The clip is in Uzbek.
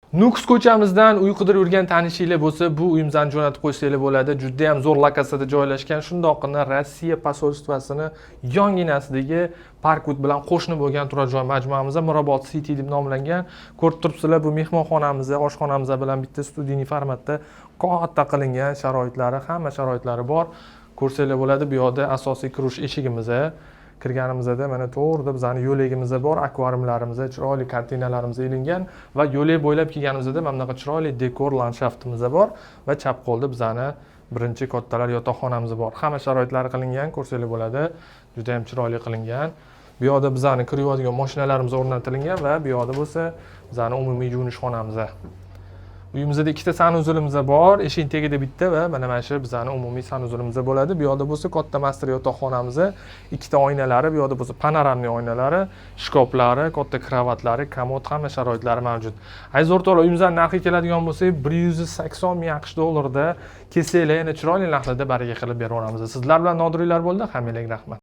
Nukus ko'chamizdan uy qidirib yurgan tanishinglar bo'lsa, bu uyimizni jo'natib qo'ysanglar bo'ladi. Juda ham zo'r lokatsiyada joylashgan, shundoqqina Rossiya посольство sini yonginasidagi Parkwood bilan qo'shni bo'lgan turar joy majmuamiz Mirobod City deb nomlangan. Ko'rib turibsizlar, bu mehmonxonamiz, oshxonamiz bilan bitta студийный formatda katta qilingan sharoitlari, hamma sharoitlari bor. Ko'rsanglar bo'ladi, bu yoqda asosiy kirish eshigimiz. Kirganimizda mana to'g'rida bizani yo'lagimiz bor, akvariumlarimiz, chiroyli kartinalarimiz ilingan va yo'lak bo'ylab kelganimizda mana bunaqa chiroyli dekor landshaftimiz bor va chap qo'lda bizani birinchi kattalar yotoqxonamiz bor. Hamma sharoitlari qilingan, ko'rsanglar bo'ladi. Juda ham chiroyli qilingan. Bu yoqda bizani kir yuvadigan mashinalarimiz o'rnatilgan va bu yoqda bo'lsa bizani umumiy yuvinish xonamiz. Uyimizda ikkita санузел imiz bor, eshikning tagida bitta va mana shu bizani umumiy санузел imiz bo'ladi. Bu yoqda bo'lsa katta master yotoqxonamiz, ikkita oynalari, bu yoqda bo'lsa панорамный oynalari, shkaflari, katta kravatlari, komod, hamma sharoitlari mavjud. Aziz o'rtoqlar, uyimizning narxiga keladigan bo'lsak, 180 ming AQSh dollarida kelsanglar, yana chiroyli narxlarda baraka qilib beraveramiz. Sizlar bilan Nodir Uylar bo'ldi. Hammanglarga rahmat.